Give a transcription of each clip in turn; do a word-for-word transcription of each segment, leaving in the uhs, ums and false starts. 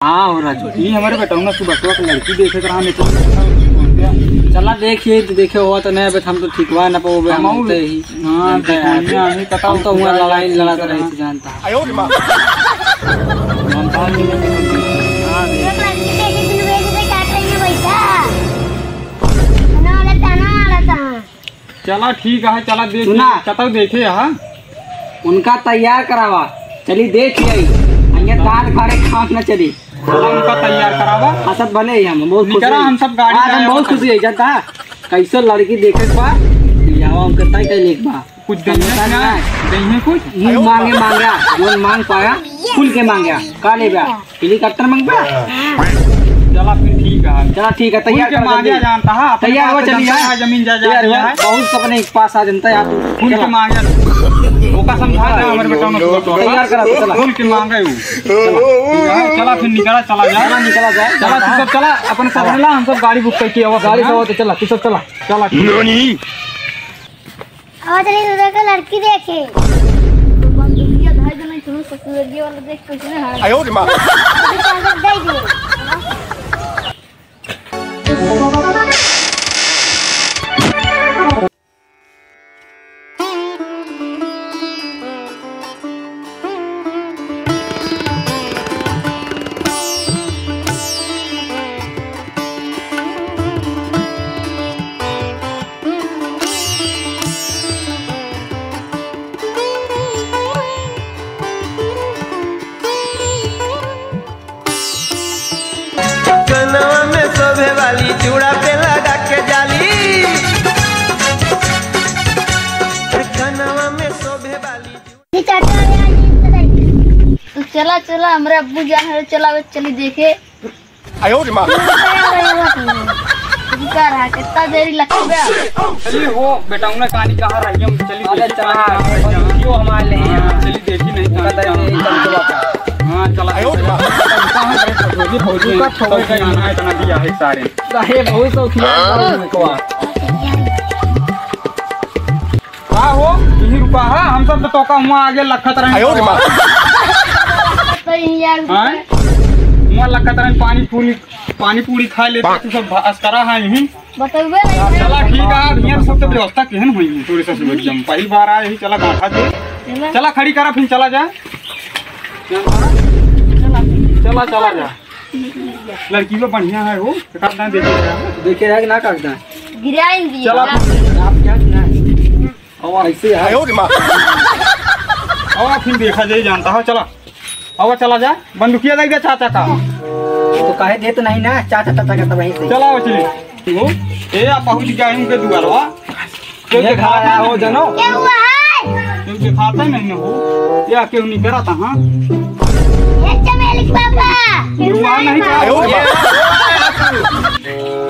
हाँ हो राजू, ई हमरे बेटौना सुबह के लड़की देखे के रहा, हम तो चला देखिए, तो देखे हुआ तो नहीं, बस हम तो ठिकवा ना पाओ, हम हम तो ही हाँ, जानते हैं। दुनिया में पता हम तो हुआ लड़ाई लड़ाते रहे, जानता है। आयो रे माँ। हम बात नहीं करते। हाँ, देख। एक लड़की देखी थी, वे जो काट रही है, वैसा। ना वाला था, ना वाला था। चला ठीक है, चला देख, सुना। कतौ देखे यहाँ। उनका तैयार करावा, चली देख आई। यहाँ दाँत फाड़े काम न चली। चला उनका तैयार करावा। हंसत भले ही हम, बहुत खुश निकरा, है। हम सब गाड़ी आज हम जाए बहुत वाला। खुशी है, जानता है? कैसे लड़की देखे के बा, बियाहवा उनके तय कैले के बा। कुछ देंगे समझता ना, नहीं है? देंगे कुछ? मुंह मांगे मांगा, जो मांग पाया, खुल के मांगा। का लेबा? हेलीकॉप्टर मंगबा? चला फिर ठीक है। चला ठीक है, खुल तैयार के कर मांगे जल्दी। जानता है, अपने तैयार पास हुआ, तो चलिए। जनता है, जमीन जायदाद तैयार हुआ, है। बहुत सपने एक पास आ जनता है, आप खुल के चला। मांगे। ओका समझा दे, हमारे बेटा में तैयार करा, तो चला। खुल के मांगे वो। चला। चला फिर निकला, चला जा। चला, निकला जाए। चला, तू सब चला, अपन साथ में ला, हम सब गाड़ी बुक करके आवा। गाड़ी से आवा, तो चला, तू सब चला। चला, ठीक। नानी? आवा चली उधर का लड़की देखे। तो बंदूकिया धाई देना, सुनो ससुरलिया वाला देख कैसे है। आयो रे माँ। अभी तो अंदर दे दे। कनवा में शोभे वाली चूड़ा पे लगा के जाली। कनवा में शोभे वाली चूड़ा। ये चाचा, ये आइए, इधर आइए। तो चला, चला, हमरे अब्बू जान है, चला, वे चली देखे। आयो रे माँ। रुका रहा, कितना देरी लगता है? चलिए हो, बेटा, उन्हें कहानी कहाँ रही, हम चलिए अरे देखे चला, कहाँ रही, वीडियो हमारे लिए। हाँ, चलिए देखी नहीं कहानी कहाँ। हाँ, चला। आयो रे माँ। कहाँ गए? भौजी, भौजी का छोड़ के आना है, इतना दिया है सारे। अरे, बहुत शौकिया है, बहुत। का हो, यही रुका है? हम सब तो तोका हुआ आगे लखत रहे। आयो रे माँ। तो यही यार हाँ? हुआ लखत रहे, पानी पूरी, पानी पूरी खा लेते, तू सब अस्करा है यहीं। बतौबे नहीं है। चला ठीक है, अब यहाँ सब तो व्यवस्था केहन हुई है, तोरे ससुर एकदम पहली बार आए ही, चला गांठा दे। चला। चला खड़ी करा, फिर चला जा। चला, चला जा। लड़की तो बढ़िया है हो, कागजात देखे क्या? देखे है कि ना कागजात? गिराएंगे। चला। आप क्या गिराए? और ऐसे है। आयो रे माँ। और फिर देखा जाए, जानता है, चला। और चला जा, बंदूकिया दे दे चाचा का। तो काहे देत नहीं ना, चाचा, चाचा का तो वहीं से। चला, वो चली। वो, ए, आप पहुँच गए उनके दुआरवा। केहू ये देखाता खाया नहीं हो है। जनो। क्या हुआ है? केहू देखाता ही नहीं हो। या केहू नहीं करता, हाँ? ये चमेली के पापा। केहू आ नहीं करता।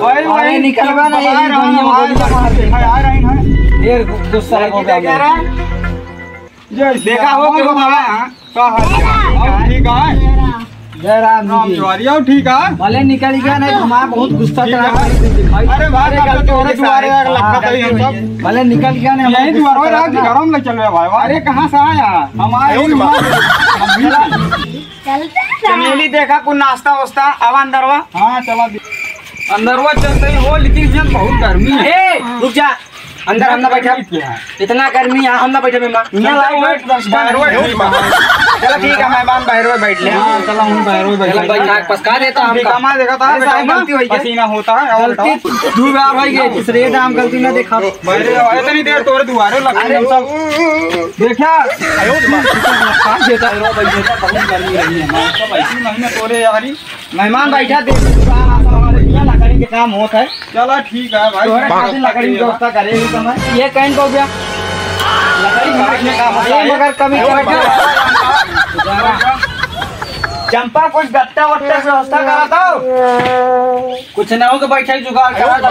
अरे, अरे, निकलवा नहीं, बता रहे हैं, दुनिया में गोलियां मार दे। आ रहे हैं। ये गुस्सा हो गया। देखा हो, केहू बाबा, हाँ? का हाल है? और ठीक है? जय राम राम जी। तिवारी, और ठीक है? भले निकल गया, नहीं तो हमारा बहुत गुस्सा चढ़ा है। अरे भाई, अरे, आप तो तोरे दुआरे आग लखत है हम सब। भले निकल गया, नहीं, यही दुआरे आग, घरों में चल रहे भाई। अरे, कहाँ से आया? हमारे चमेली देखा, कुछ नाश्ता वास्ता, आवा अंदरवा। हाँ, चला दे। अंदरवा चलते ही हो, लेकिन यहाँ बहुत गर्मी है। ए, रुक जा। अंदर हम ना बैठा। इतना गर्मी है, हम ना बैठे, मेहमान। यहाँ लाइट वाइट बंद कर। चलो ठीक है, मेहमान बाहर में बैठ ले। हाँ, चलो हम बाहर में बैठ चलो ले। भाई, नाक पसका देता हम। कमा देखा था, अरे बेटा, साहब, गलती हुई है। पसीना होता है, और गलती बताओ। दो बार हुई है, तीसरे दाम गलती ना देखा। भाई रे, इतनी देर तोरे दुआरे लगे अरे हम सब। देखा? आयो रे माँ। बहुत गर्मी रही है, हम सब ऐसी नहीं ना तोरे यारी। मेहमान बैठा दे, लकड़ी के काम होत है। चला ठीक है भाई। तोहरे खातिर लकड़ी की व्यवस्था करे ही समय। ये कहीं को गया? लकड़ी काटने का मसला ये है। मगर कमी और कर क्या? चंपा कुछ गत्ता वत्ता की व्यवस्था करा दो। कुछ ना हो के बैठे जुगाड़ करा दो।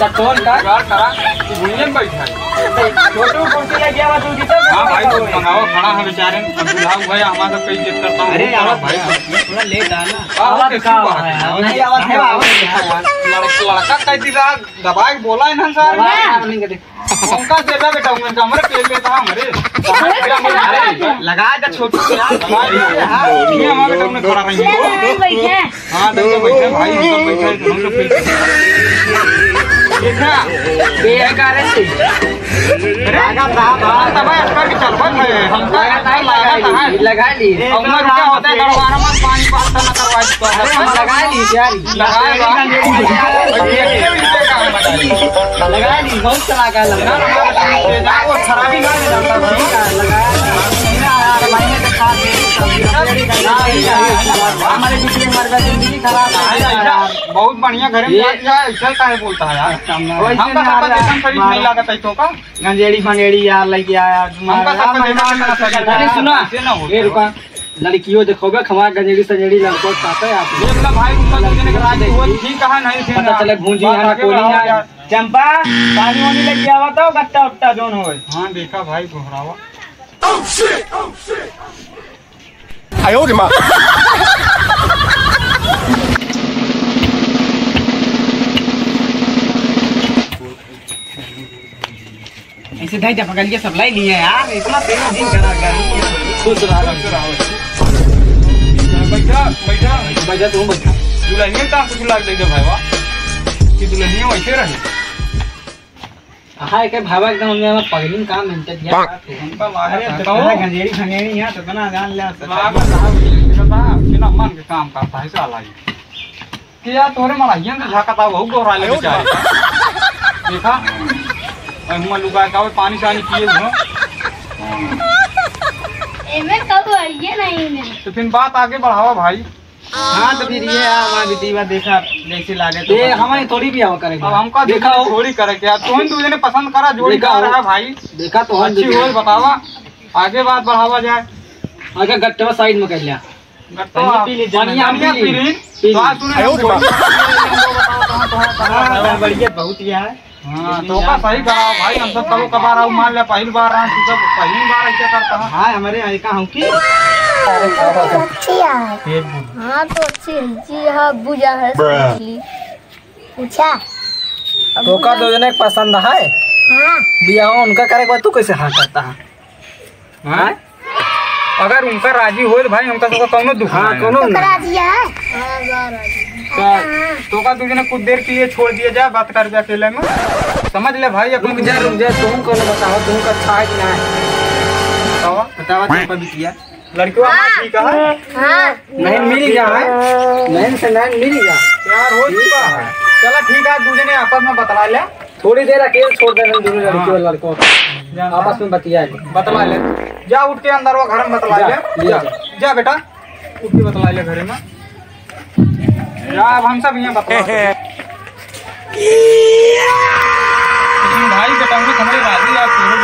चट्टोन का। जुगाड़ करा। तू भुइयन बैठा है। छोटू कुर्सी लग गया, तू जीतो। हाँ भाई, तो मंगाओ, खड़ा है बेचारे। अब बुलाओ भाई, हमारा सबका इज्जत करता हूँ। अरे बहुत यार। खराब भाई। थोड़ा लेट आना। आवाज का हुआ है? नहीं, आवाज नहीं, आवाज नहीं आया। लड़का, लड़का कह दी रहा, दबाई बोला है ना सर। दबाई ना, नहीं कहते। उनका देता बेटा, उनका हमरे पेल लेता हमरे। लगा दे छोटू यार, दबाई दे। हाँ, ये हमारे बेटा उन्हें खड़ा रही है। हाँ, तो ये बैठे भाई, हम सब बैठे हैं, हम सब बैठे हैं। देखा, ये है का रे? लगा था, बात अब है, इसका भी चलबा है, हमका लगा था, लगा था। लगा ली। और मैं रुका होता है, गड़वारा में पानी पास ना करवा देता। अरे, हम लगा ली, यार। लगा ली। लगा ली, बहुत चला गया लगा। ना, ना, ना, वो खराबी ना है, लगा ली। लगा ली। हमारे बीच में हमारे जिंदगी खराब है। बहुत बढ़िया घर में ये जाके आया, ऐसा काहे बोलता है यार? वैसे हम का ना सबका यार, देखन शरीफ मारो। नहीं लागत है तो का? गंजेड़ी फंजेड़ी यार लेके आया, हमका मारा सबका देखन मेहमान शरीफ अरे है। सुना, ऐसे ना होता। ए रुका, लड़कियों देखो बे, हमारा गंजेड़ी संजेड़ी लड़कों साथ है आप। देख ला भाई, उनका दो जने के राजी हो, ठीक है, नहीं थे पता ना। चले भूंजी बात है ना आगे कोली बढ़ाओ है। यार। चंपा, पानी वानी लेके आवा तो, गट्टा उट्टा जोन होए। हाँ, देखा भाई, गोहरावा। आयो रे माँ। ऐसे धाई जा पकड़ लिया, सब लाई लिया यार, इतना तेज दिन करा गया। खुश रहा, खुश रहा। बैठा, बैठा। बैठा, तू बैठा। दुल्हनिया का कुछ लाग दे दे भाई, वाह। कि दुल्हनिया वैसे रहे। हाँ, एक भावा एकदम हमने हमारा पगड़ी में काम मिलते दिया। पाक। हमका लागत अरे, है, तो कहो। गंजेड़ी फंजेड़ी यहाँ तो इतना जान ले, तो लागत है, बिना मन के काम करता है, साला ये। कि यार, तोरे मड़ाइयन से झाकता, बहुत गोहरा ले बेचारे। देखा? और हुआं लुका का, वो पानी सानी पिए हुए। एमे कब आइए नहीं मेरे। तो फिर बात आगे बढ़ावा भाई। हाँ, तो फिर ये है, हमारा बिटिया देखा, जैसे लागे तो ये बात। हमारी थोड़ी भी आवा करेगी। अब हमका देखा देखा हो। थोड़ी करे के, अब तुम दो जने पसंद करा, जोड़ी देखा जा हो। रहा है भाई। देखा तो हम अच्छी देखा। हो, बतावा, आगे बात बढ़ावा जाए। आगे गट्टवा साइड में कर लिया। गट्टवा, पानी पी ले, पानी पानी पी पी ले। ले। पी ले। तो आज तूने आयो हमको रे बाप। बताओ, कहाँ, कहाँ, कहाँ, हाँ, कहाँ? गड़बड़िया बहुत ही है। हाँ, तो का सही कहा भाई, हम सब कबो कभार आऊ, मान ले, पहिल बार आए, तू सब पहिली बार ऐसे करता है। हाँ, हमारे यहाँ का हूँ कि? अच्छी है। हाँ, तो अच्छी है जी, हाँ, बुझा है, समझ ली। पूछा। अब तो का बुझा दो जने के पसंद है? हाँ। बियाह उनका करे के बाद तू कैसे हाँ करता है? हाँ? अगर उनका राजी होए तो भाई, हमका सबका कौनो दुख हाँ, ना है। कौनो तो ना। राजी है। हाँ, राजी। तो, तो का दो जने कुछ देर के लिए छोड़ दिया जाए, बात कर दे अकेले में। समझ ले भाई, अपन रुक जा, रुक जा, तुम कौन बताओ, तुमका अच्छा है कि ना है? बताओ। बतावा, तुमका बिटिया। लड़कियों हाँ। ठीक है? हाँ। नहीं मिल जा है, नहीं से नहीं मिल जा। प्यार हो चुका है। चला ठीक है, दो जने आपस में बतला ले। थोड़ी देर अकेले छोड़ दे, दोनों लड़की हाँ। और लड़कों को। जा। आपस में बतिया ले। बतला ले। जा उठ के अंदर वो घर में बतला जा, ले। ले जा। जा। जा बेटा, उठ के बतला ले घरे में। जा, अब हम सब यहाँ बतला ले। लेकिन भाई बेटा, हम तो समझे राजी यार, तोरे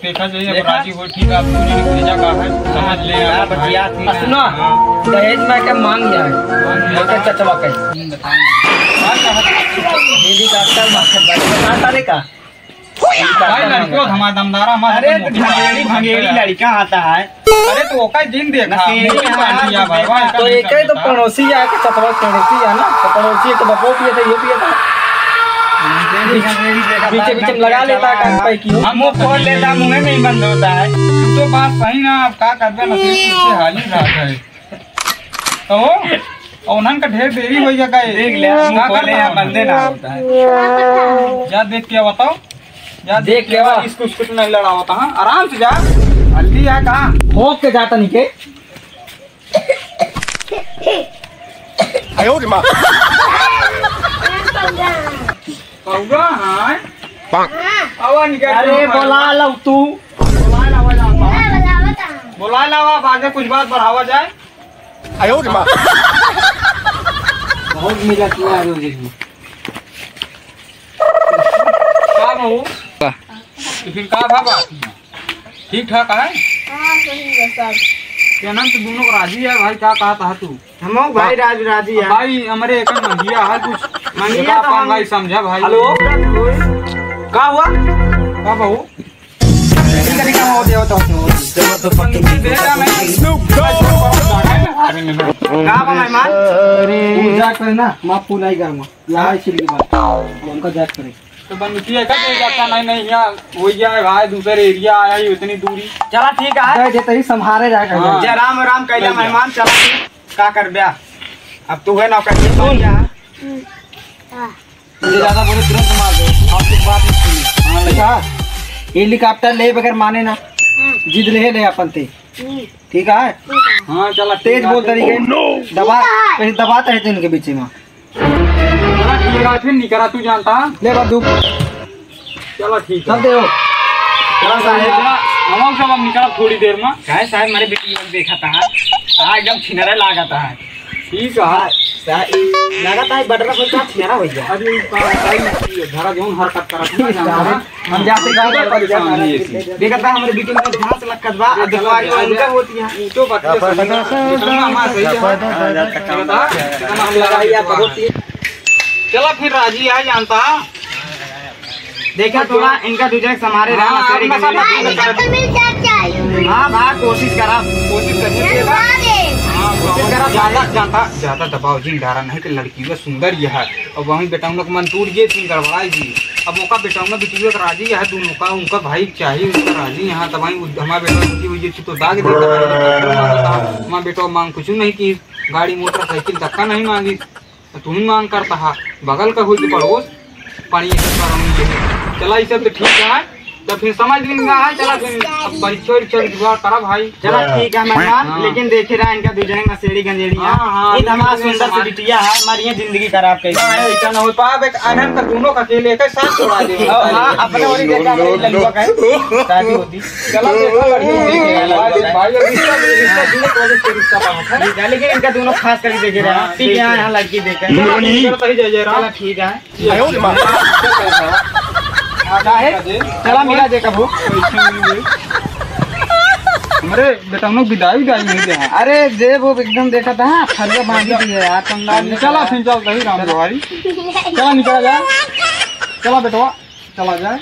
देखा जाए, अब देखा? राजी हो, ठीक है, आप दोनों ने भेजा का है, समझ ले, हाँ, आप बतिया भाई। थी ना। सुनो, हाँ। दहेज में के मांग लिया है। मांग लिया। ओके, चचवा के। हम्म, बताएंगे। दीदी का अक्सर मास्टर भाई, बता सारे का। भाई, लड़कियों धमादमदारा हमारे अरे, तो तो भंगेड़ी, भंगेड़ी लड़का आता है। अरे, तो ओका दिन देखा, नशेड़ी मुंह है, काट दिया भाई, भाई, तो का एक ही तो समझा? पड़ोसी है, कि चचवा पड़ोसी है ना, तो पड़ोसी के बपो पिए थे, ये पिए था। पीछे, पीछे में लगा लेता है, कान पे की। हम वो खोल लेता, मुंह में ही बंद होता है। तू तो बात सही ना, अब का करबे, नसीब से हाल ही साथ है। तो, और उन्हन का ढेर देरी हो गया का है? देख ले, मुंह का खोले करता या है? बंदे ना होता है। जा देख के बताओ। जा देख देख के के बा। इसको, इसको नहीं लड़ावता, हाँ? आराम से जा। हल्दी है कहाँ? ठोक के जाता नहीं के। आयो रे माँ। कौआ, हाँ? पाक। आवा निकल अरे, के बोला लो तू। बोला लावा जा। बोला लावा, आगे कुछ बात बढ़ावा जाए। आयो रे माँ। बहुत मिला किया है रोज में। का बहू? का? तो फिर का भा बात? ठीक ठाक है? हाँ, सही है सब। क्या नाम से दोनों को राजी है भाई, क्या कहा था तू? हमहू भाई राज राजी है। भाई, हमरे एक मंगिया है कुछ। मंगिया एक तो अपन हम भाई समझा भाई। हेलो। का हुआ? का बहू? कभी कभी काम होते हो तो। का बा मेहमान? तू जाके करे ना, माँ पुनाई कर माँ। यहाँ इसीलिए बात। अब हमका जाके करे। तो बंदूकिया का दे जाता नहीं, नहीं, यहाँ हो गया है भाई, दूसरे एरिया आया ही उतनी दूरी। चला ठीक है। जय जय तेरी संभारे रहा कर। हाँ। जय राम राम कैला मेहमान, चला ठीक। का कर ब्या? अब तू है नौकर के बन गया। मुझे ज्यादा बोले तुरंत मार दो। आप एक बात नहीं सुनी। हाँ, ले। अच्छा, हेलीकॉप्टर ले बगैर माने ना। जिद ले ले अपन ते। ठीक है? हाँ, चला, तेज ठीक है। बोल तरीके। दबा, कहीं दबाता है तो इनके बीच में। चला, ठीक है, फिर निकला तू जानता। ले बंदूक। चला, ठीक है। सब दे हो। चला साहेब। चला, हम सब अब निकला थोड़ी देर में। काहे साहेब, हमारे बेटी को देखा था। आ, एकदम छिनरा लागा था। ठीक है। सा-, लागत है बटरा सोचा छिनरा हो गया। अरे, ई का, का ई धारा जौन हरकत करत है ना, जानता है? हम जाते गाँव में परेशान है ऐसी। देखत बा, हमरे बेटी में घास लक्कत बा, आ दुआरी में उनका होती है। ई तो बात है, समझ में, समझ में हमारा सही है। हाँ, जाता काम। देखत बा, कितना हम लगाई आप बहुत ही। चला फिर राजी आ जानता। देखा थोड़ा इनका दूजे के समारे रहना, हाँ, सही अपना के सब मिल जाए। हाँ, भाई, कोशिश करा, कोशिश करिए। हाँ, कोशिश करा, ज्यादा, ज्यादा, ज्यादा दबाव जिन डारा नहीं कि लड़की वो सुंदर ये है। अब वहीं बेटा उन लोग मन टूट गए, फिर गड़बड़ाई जी। अब ओका बेटा उन बिटिया के राजी है, दोनों का, उनका भाई चाहिए, उनका राजी यहाँ, तब वहीं उद-, हमारा बेटा उनकी वजह से तो दाग देता है, हमारा बेटा मांग कुछ नहीं की, गाड़ी मोटरसाइकिल धक्का नहीं मांगी, तो तू ही मांग करता है, बगल का हुई तो पड़ोस, पानी ये सब करम नहीं है। चला, ये सब तो ठीक है, तो फिर समझ में ना है, चला फिर अब परीक्षा उरीक्षा की जुगाड़ करा भाई। चला ठीक है मेहमान, हाँ। लेकिन देखे रहा इनका दू जने नशेड़ी गंजेड़ी है। हाँ, हाँ, ये धमाल बिल्कुल सुंदर से बिटिया है, हमारी ये जिंदगी खराब कर दी। नहीं, ऐसा ना हो पावे, अनंत दोनों का अकेले एक साथ छोड़ा दे। हाँ, हाँ, अपने वाली देखा, अपने लड़ुआ का है, शादी होती। चला देखा, लड़की देखे, भाई, भाई, अब रिश्ता, रिश्ता जुड़े की वजह से रिश्ता बना है। ठीक है, लेकिन इनका दोनों खास करके देखे रहे। हाँ, ठीक है, ठीक है। यहाँ लड़की देखे। चला, ठीक है, जय जय राम। चला, ठीक है। आयो रे माँ। काहे? चला मिला दे कबो। हमरे बेटा लोग विदाई, विदाई नहीं दे। अरे देव, वो एकदम देखा था, हाँ, फरिया बांधी थी यार, पंडाल में। चला फिर चलता ही राम भाई। चला निकला जाए। चला बेटवा, चला जाए।